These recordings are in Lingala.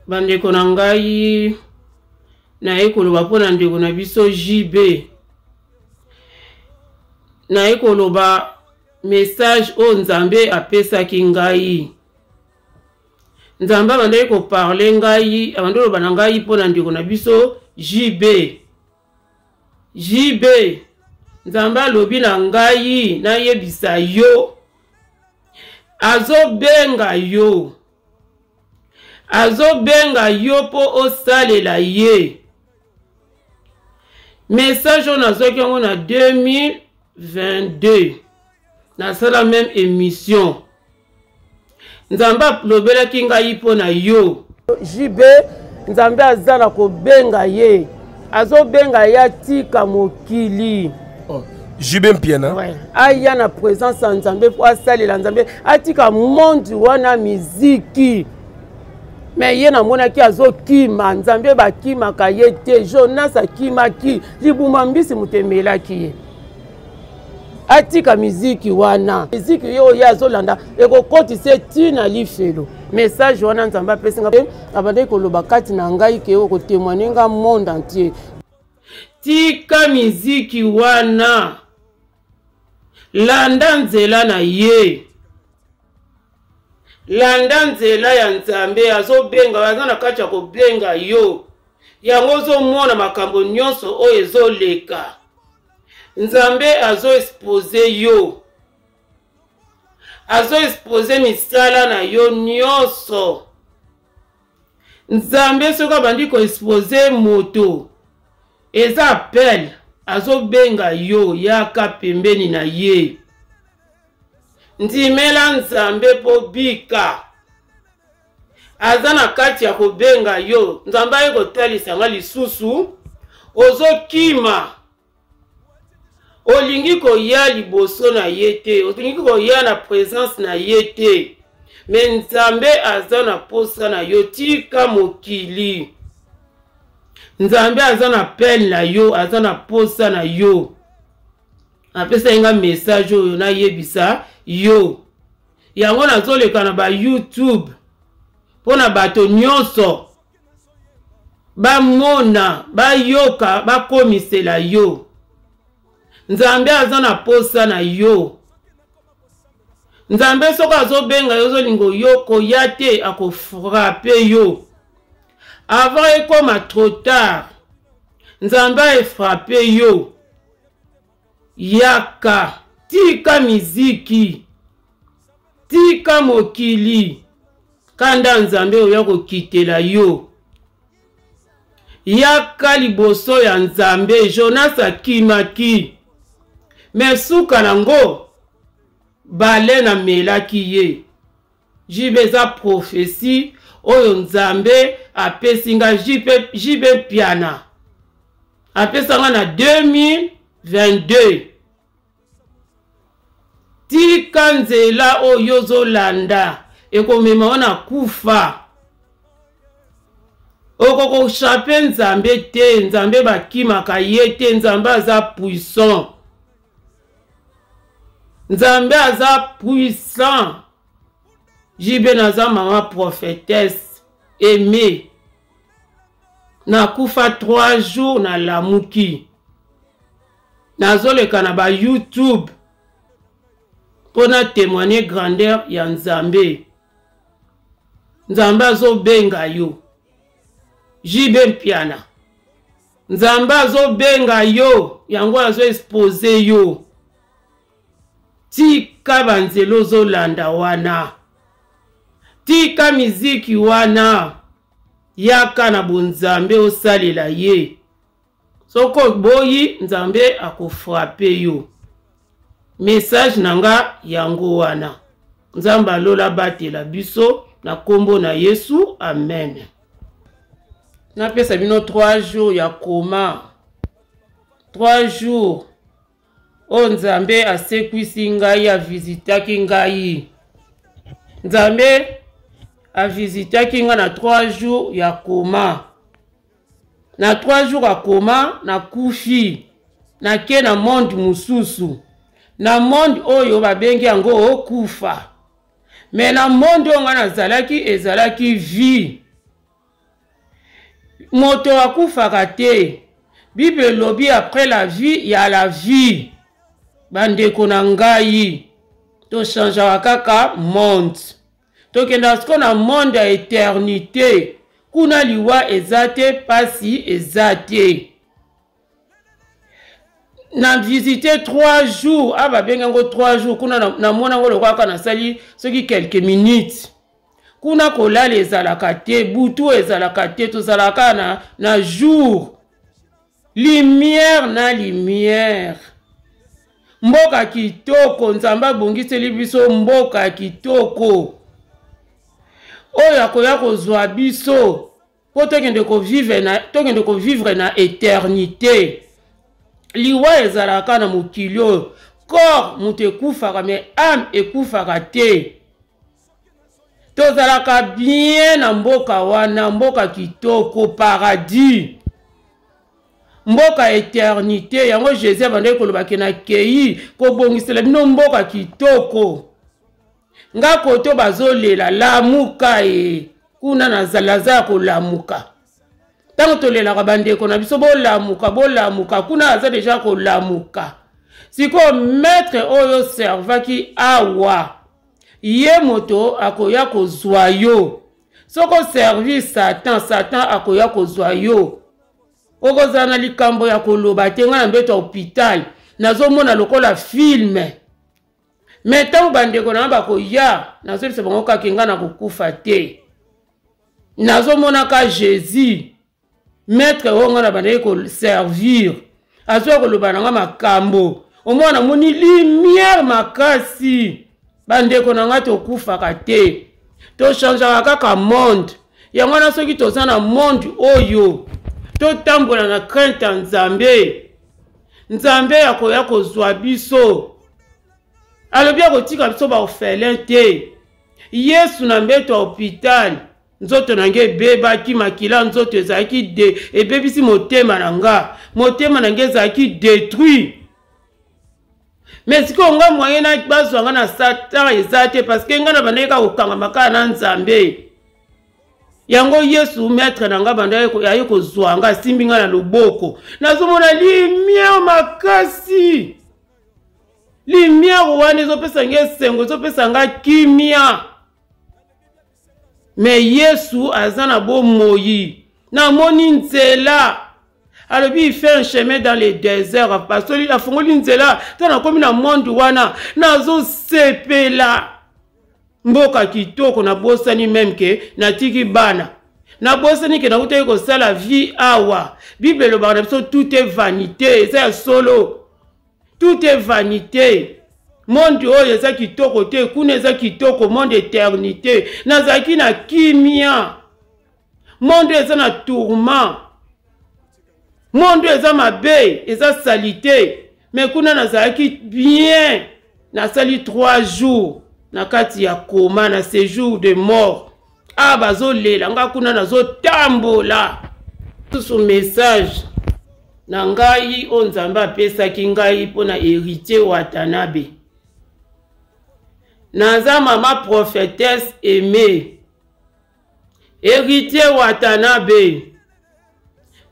Bandeko na ngai, naye koloba mpo na ndeko na biso JB. Naye koloba message oyo Nzambe apesaki ngai. Nzambe abandaki koparle ngai, abandi koloba na ngai mpo na ndeko na biso JB. JB, Nzambe alobi na ngai nayebisa yo, azobenga yo, azobenga yo mpo osalela ye. Message oyo nazwaki yango na 2022, nasala meme émission. Nzambe alobelaki ngai mpo na yo. JB, Nzambe aza na kobenga ye, azobenga ye atika mokili. Oh, JB Mpiana. Ouais. Aya na présence ya Nzambe mpo asalela Nzambe, atika monde wana miziki. Me ye namonaki azokima, Nzambe bakimaka ye te. Jonas akimaki, libuma mbisi moto emelaki ye. Atika miziki wana, miziki oyo ye azolanda ekokotisa ye ti na lifelo. Message wana Nzambe apesi nga, abandaki koloba kati na ngai ke okotemoigne nga monde entier. Tika miziki wana, landa nzela na ye, landa nzela ya Nzambe. Azobenga, aza na kati ya kobenga yo, yango ozomona makambo nyonso oyo ezoleka. Nzambe azo expose yo, azo expose misala na yo nyonso. Nzambe soki abandi ko expose moto, eza appel, azobenga yo, yaka pembeni na ye. Ndimela Nzambe po bika. Aza na kati ya kobenga yo. Nzambe aye kotalisa nga lisusu, ozokima, olingi koya liboso na ye te, olingi koya na présence na ye te, me Nzambe aza na posa na yo. Tika mokili, Nzambe aza na pene na yo, aza na posa na yo. Apesaki nga message oyo nayebisa yo, yango nazoleka na ba YouTube mpo na bato nyonso bamona, bayoka, bakomisela yo. Nzambe aza na posa na yo. Nzambe soki azobenga yo, ozolinga yo koya te, akofrape yo avant ekoma trop tard. Nzambe aefrape yo, yaka, tika miziki, tika mokili, kanda Nzambe oya kokitela yo. Yaka liboso ya Nzambe. Jonas akimaki, me suka nango baleine amelaki ye. JB eza prophetie oyo Nzambe apesi nga. JB Mpiana apesa nga na 2022. Tika nzela oyo ozolanda, ekomema yo na kufa. Okokochape Nzambe te. Nzambe bakimaka ye te. Nzambe aza puissant, Nzambe aza puissant. JB naza mama prophétesse aimée, nakufa 3 jours nalamuki, nazoleka na ba YouTube mpo na témoigner grandeur ya Nzambe. Nzambe azobenga yo, JB Mpiana. Nzambe azobenga yo, yango azo expose yo. Tika banzela ozolanda wana, tika miziki wana, yaka na bonzambe osalela ye. Soki oboyi, Nzambe akofrape yo. Message na nga yango wana. Nzambe alola batela biso na kombo na Yesu, amen. Napesa bino 3 jours ya koma, 3 jours oyo Nzambe asekwisi ngai, avisitaki ngai. Nzambe avisitaki ngai na 3 jours ya koma. Na 3 jours ya koma, nakufi, nake na monde mosusu, na monde oyo babengi yango okufa. Me na monde oyo ngai nazalaki, ezalaki vie. Moto akufaka te. Bible elobi après la vie ya la vie. Bandeko na ngai, tochangeaka kaka monde. Tokendaka sikoyo na monde ya eternite. Kuna liwa eza te, pasi eza te. Na visite 3 jours, a babengi yango 3 jours, kuna namona yango lokola kaka nasali soki quelques minutes. Kuna kolala ezalaka te, butu ezalaka te, tozalaka kaka na jour. Lumière na lumière. Mboka kitoko, Nzambe abongiseli biso mboka kitoko. Oyo akoya kozwa biso po tokende kovivre na, tokende kovivre na eternité. Liwa ezalaka na mokili oyo. Corps moto ekufaka, mais âme ekufaka te. Tozalaka bien na mboka wana, mboka kitoko, paradis, mboka eternité. Yango Jésus abandaki koloba ke nakei kobongisela bino mboka kitoko. Nga koto bazolela lamuka e, kuna nazala ya kolamuka. Ntango tolelaka bandeko na biso bolamuka, bolamuka, kuna aza deja kolamuka. Sikoyo maître oyo servaki awa, ye moto akoya kozwa yo. Soko servi Satan, Satan akoya kozwa yo. Okozala na likambo ya koloba te. Ngai na mbeto ya hôpital nazomona lokola filme. Me ntango bandeko na nga bakoya, nazobisa bango kaka ngai nakokufa te. Nazomonaka Jésus, maître oyo ngai na bandaki koservir, azoya koloba na nga makambo. Omona namoni lumière makasi. Bandeko na nga, tokufaka te, tochangeaka kaka monde. Yango wana soki toza na monde oyo, totambola na crainte ya Nzambe. Nzambe akoya kozwa biso, alobi akotika biso baorphelin te. Yesu na mbeto ya hôpital, nzoto na ngai ebebaki, makila nzoto ezalaki de, ebebisi motema na nga, motema na ngai ezalaki détruit. Mais sikoyo nga moyen na bazwa nga na Satan eza te, parce que nga na bandaki kaka kokangama kaka na Nzambe. Yango Yesu maître na nga banda aye kozwa nga, asimbi nga na loboko, nazomona lumière makasi. Lumière wana ezopesa nga esengo, ezopesa nga kimia. Me Yesu aza na bomoi, namoni nzela. Alobi il fait un chemin dans le désert, apasoli, afongoli nzela. Ntango nakomi na monde wana, nazosepela. Mboka kitoko, nabosani meme ke natiki bana, nabosani ke nakutaki kosala vie awa. Bible elobaka na biso tout est vanité, eza ya solo, tout est vanité. Monde oyo eza kitoko te, kuna eza kitoko, monde éternité. Nazalaki na kimia. Monde oyo eza na tourment, monde oyo eza mabe, eza salité, mais kuna nazalaki bien. Nasali 3 jours na kati ya coma, na séjour de mort. Ah, bazolela nga kuna, nazotambola. Susu message na ngai oyo Nzambe apesaki ngai mpo na Héritier Watanabe. Naza mama prophétesse Aimée. Héritier Watanabe,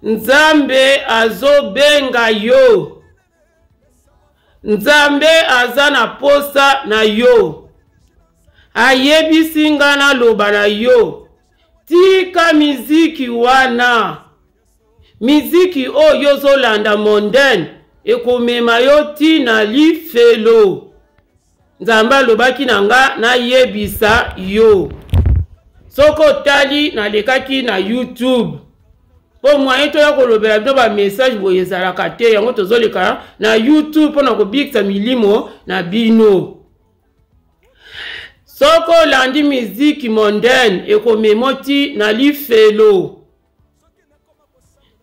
Nzambe azobenga yo. Nzambe aza na posa na yo. Ayebisi nga naloba na yo, tika miziki wana. Miziki oyo ozolanda mondaine ekomema yo ti na lifelo. Nzambe alobaki na nga nayebisa yo. Soki otali nalekaki na YouTube, mpo moyen toya kolobela bino ba message boye ezalaka te. Yango tozoleka na YouTube mpo na kobikisa milimo na bino. Soki olandi miziki mondaine ekomema ti na lifelo.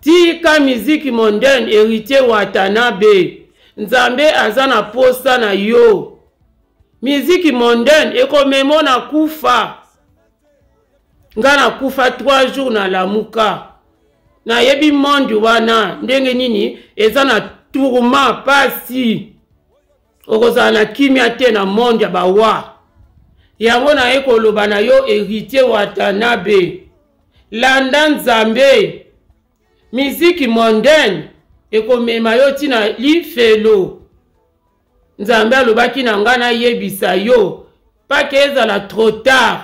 Tika miziki mondaine, Héritier Watanabe. Nzambe aza na posa na yo. Miziki mondaine ekomema na kufa. Nga nakufa 3 jours na lamuka. Nayebi monde wana ndenge nini eza na tourment, pasi. Okozala na kimia te na monde ya bawa. Yango naye koloba na yo Héritier Watanabe, landa Nzambe. Miziki mondaine ekomema yo ti na lifelo. Nzambe alobaki na ngai nayebisa yo pake ezala trop tard.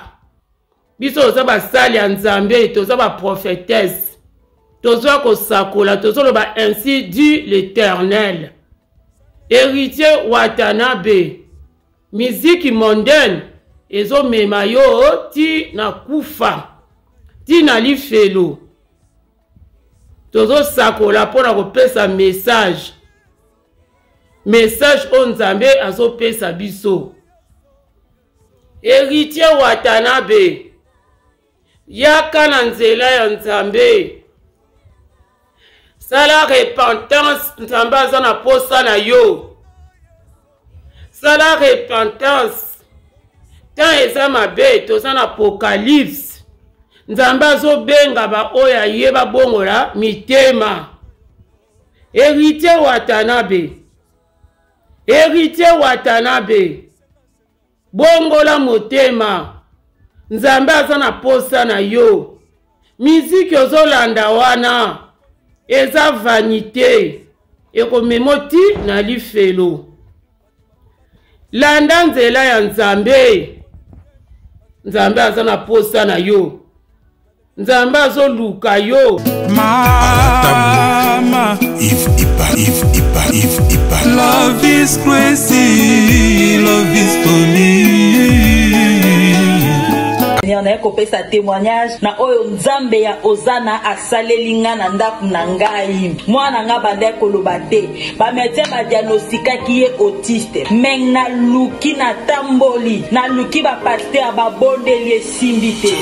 Biso toza basali ya Nzambe, toza ba prophetesse, tozwa kosakola, tozoloba ainsi dit l'Eternel. Héritier Watanabe, miziki mondaine ezomema yo ti na kufa, ti na lifelo. Tozosakola mpo na kopesa message, message oyo Nzambe azopesa biso. Héritier Watanabe, yaka na nzela ya Nzambe, sala repentance, Nzambe aza na posa na yo. Sala repentance, temps eza mabe, toza na apocalypse. Nzambe azobenga baoyo aye babongola mitema. Héritier Watanabe, Héritier Watanabe, bongola motema, Nzambe aza na posa na yo. Miziki ozolanda wana eza vanite, ekomemo ti na lifelo. Landa nzela ya Nzambe, Nzambe aza na posa na yo, Nzambe azoluka yo. Mama Yves Ipa, Yves Ipa, Yves Ipa. Love is crazy, love is funny. Naye kopesa témoignage na oyo Nzambe ya Ozana asaleli nga na ndako na ngai. Mwana nga bandaki koloba te, ba médecin ba diagnostikaki ye autiste, mais naluki, natamboli, naluki ba pasteur, babondeli, esimbi te.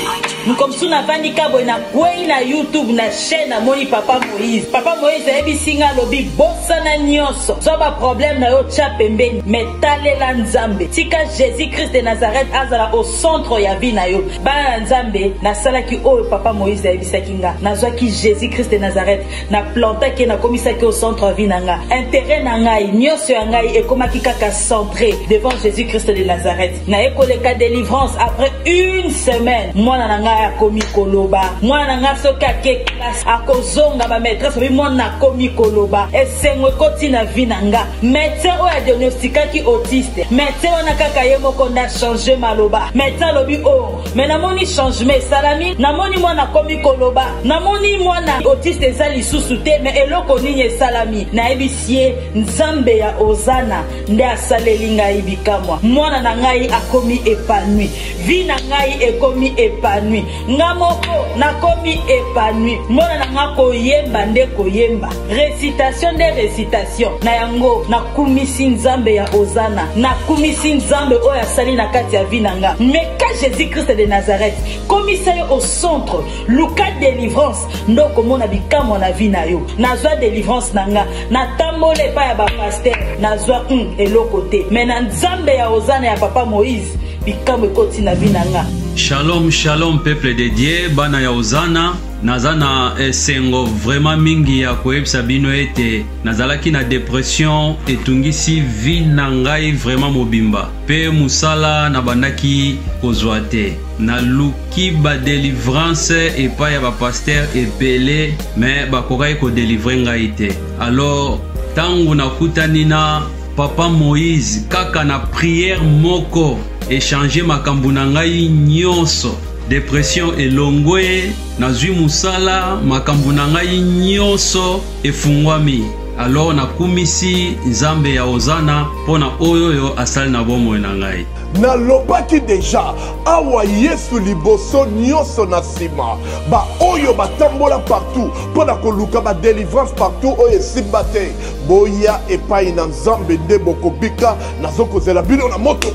Mokomosusu navandi ka boye, nakwei na YouTube na chaîne, namoni Papa Moïse. Papa Moïse ayebisi nga, alobi bosana nyonso, zwa ba problème na yo tya pembeni, mais talela Nzambe, tika Jésus Christ de Nazareth azala au centre ya vie na yo. Bana na Nzambe, nasalaki oyo Papa Moïse ayebisaki nga, nazwaki Jésus Christ de Nazareth, na plantaki ye, nakomisaki au centre ya vie na nga. Intérêt na ngai nyonso ya ngai ekomaki kaka centré devant Jésus Christ de Nazareth. Naye koleka délivrance, après une semaine mwana na ngai akomi koloba. Mwana na ngai soki ake classe akozonga, ba maîtresse babi mwana akomi koloba. Esengo ekoti na vie na nga. Médecin oyo adiagnostikaki autiste, médecin wana kaka ye moko nde achange maloba. Médecin alobi oh, mais namoni changement esalami, namoni mwana akomi koloba, namoni mwana autiste eza lisusu te, mais eloko nini esalami? Nayebisi ye Nzambe ya Ozana nde asaleli ngai bikamwa. Mwana na ngai akomi épanoui, vie na ngai ekomi épanoui, nga moko nakomi épanoui. Mwana na nga koyemba nde koyemba, récitation nde récitation. Na yango nakumisi Nzambe ya Ozana, nakumisi Nzambe oyo asali na kati ya vie na nga. Meka Jésus Christ de Nazareth, komisa ye au centre, luka délivrance nde okomona bikamwa na vie na yo. Nazwa délivrance na nga, natambola epai ya bapaster, nazwa eloko te, mais na Nzambe ya Ozana ya Papa Moïse bikamwa ekoti na vie na nga. Shalom, shalom peuple de Dieu, bana ya Ozana. Naza na esengo vraiment mingi ya koyebisa bino ete nazalaki na depression etungisi vie na ngai vraiment mobimba, pe mosala nabandaki kozwa te. Naluki ba delivrance epai ya ba pasteur ebele, mais bakokaki kodelivre ngai te. Alors tango nakutani na Papa Moïse, kaka na prière moko echange makambo na ngai nyonso. Depression elongwe, nazwi mosala, makambo na ngai nyonso efungwami. Alors nakumisi Nzambe ya Ozana mpo na oyo oyo asali na bomoi na ngai. Nalobaki deja awa Yesu liboso nyonso na nsima, baoyo batambola partout mpo na koluka ba delivrance partout oyo esimba te, boya epai na Nzambe nde bokobika. Nazokozela bino na moto.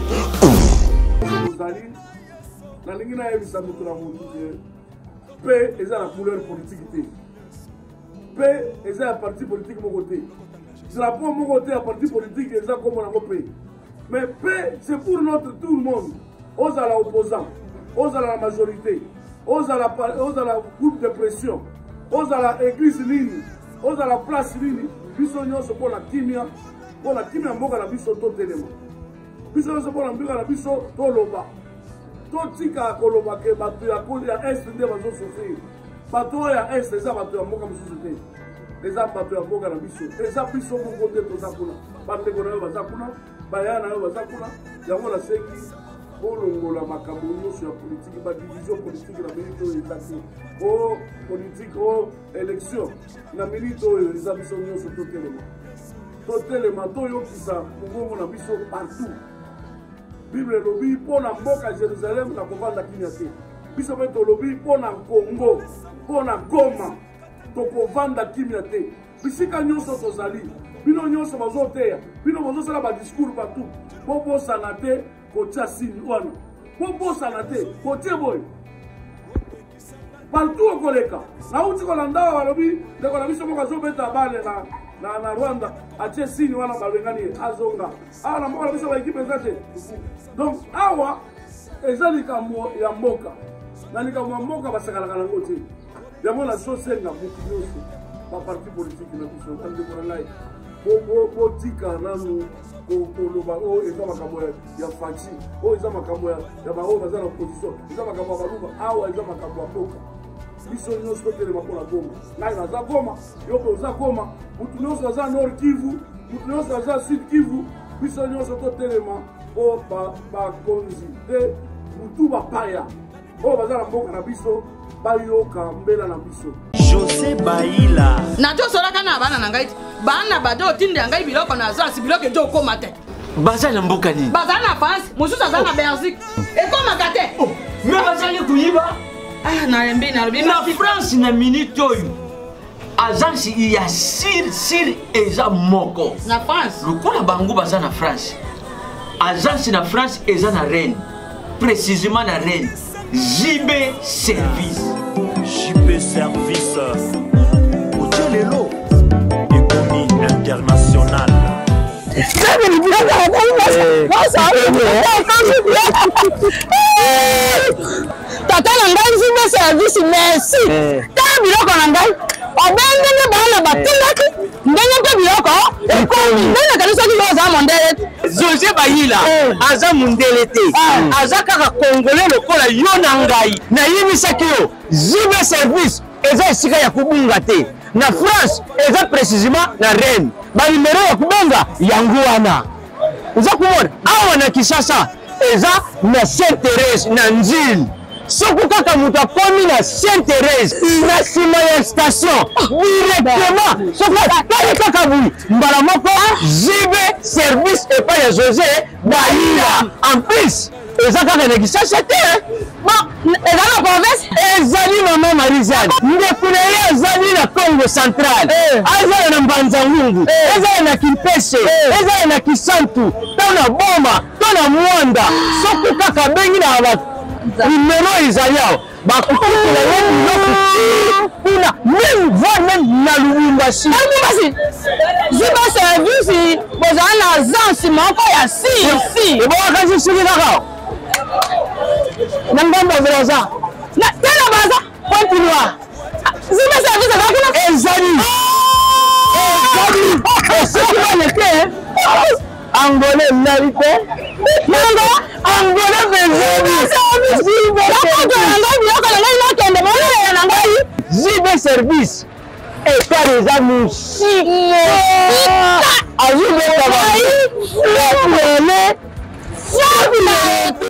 Ozali, nalingi nayebisa moto na moto ke mpe eza na couleur politique te, mpe eza ya parti politique moko te, drapeau moko te ya parti politique eza kombo nango mpe, mais mpe c'est pour notre tout le monde. Ozala opposant, ozala na majorité, ozala groupe de pression, ozala église nini, ozala place nini, biso nyonso mpo na kimia, mpo na kimia mboka na biso totelema. Biso nyonso mpo na mboka na biso toloba, totika koloba ke bato ya est nde bazosouffrir. Bato oyo ya Est eza bato ya mboka mosusu te, eza bato ya mboka na biso, eza biso moko nde toza kuna. Bandeko na yo baza kuna, baya na yo baza kuna. Yango nasengi bolongola makambo nyonso ya politiki, badivision politiki na minute oyo eza te. O politike, o élection, na minute oyo eza biso nyonso totelema, totelema, toyokisa mongongo na biso partout. Bible elobi mpo na mboka Jerusalem nakovanda kimia te. Biso mpe tolobi mpo na Congo, mpo na Goma, tokovanda kimia te. Bisika nyonso tozali, bino nyonso bazoteya, bino bozosala badiscours partout, bobosana te kotia signe wana, bobosana te kotie boye partout okoleka. Nauti kolanda awa, balobi ndeko na biso moko azobeta bale na, na, na Rwanda, atie signe wana, babengani ye azonga awa na mboka na biso, baekipe eza te. Donc awa eza likambo ya mboka, na likambo ya mboka basakalaka nango te. Yango nazosenga motu nyonso, baparti politike na biso, bandeko na ngai, botika nanu koloba oyo eza makambo ya Faci, oyo eza makambo ya baoyo baza na opposition, eza makambo ya Baluba. Awa eza makambo ya mboka. Biso nyonso totelema mpo na Goma. Ngai naza Goma, yo mpe oza Goma, motu nyonso aza Nord Kivu, motu nyonso aza Sud Kivu. Biso nyonso totelema mpo bakonzi te, motu bapaya oyo baza na mboka na biso bayoka mbela na biso. José Baila. Nazosolaka na bana na ngai, bana bado otindela ngai biloko na azasi, biloko ezo okoma te. Baza na mboka nini? Baza na France, mosusu aza na Belgique. Ekomaka te. Oh, me bazali koyiba. Ah, nalembi, nalobi. Na France na minute oyo agence ya sir sir eza moko na France. Lokola bango baza na France, agence na France eza na Rennes, précisément na Rennes, JB Service. JB Service otie lelo ekomi international. Tata na ngai Nzimbe Service, merci. Tala biloko na ngai obe ndenge bana batindaki, ndenge mpe biloko ekomi. Ndenge nakanisaki yo oza mondele te. José Bayila aza mondele te, aza kaka congolais lokola yo na ngai. Nayebisaki yo, JB Service eza esika ya kobunga te. Na France eza précisément na Rennes. Banimero ya kobenga yango wana oza komona awa. Na Kinshasa eza na Sainte Thérèse na Nzile. Soki kaka moto akomi na Sainte Thérèse, na nsima ya station directement, soki atali kaka boye, mbala moko JB Service epai ya José Bayila. En plus eza kaka na Kinshasa te. Bon, eza na province. Ezali mama Marizane, ndeko na ye azali na Congo Central, azala na Mbanza Ngungu, ezala na Kimpese, ezala na Kisantu, to na Boma, to na Mwanda. Soki kaka abengi na ba numero ezali awa, bakokotela ye biloko ti kuna, même voire même na Lubumbashi. Lubumbashi, Ziba Service bozala na agence moko ya si si. Ebongaka soki kaka na ngambo ya Braza, te na Braza, Pointe Noire. Ziba Service eza kuna. Ezali, ezali soki bana te Angolais nali te. Nango Angolais vezeli. Nakotola ngai biloko na ngai, nakende bolelela na ngai. JB Service etali eza mosika, azobeta ba.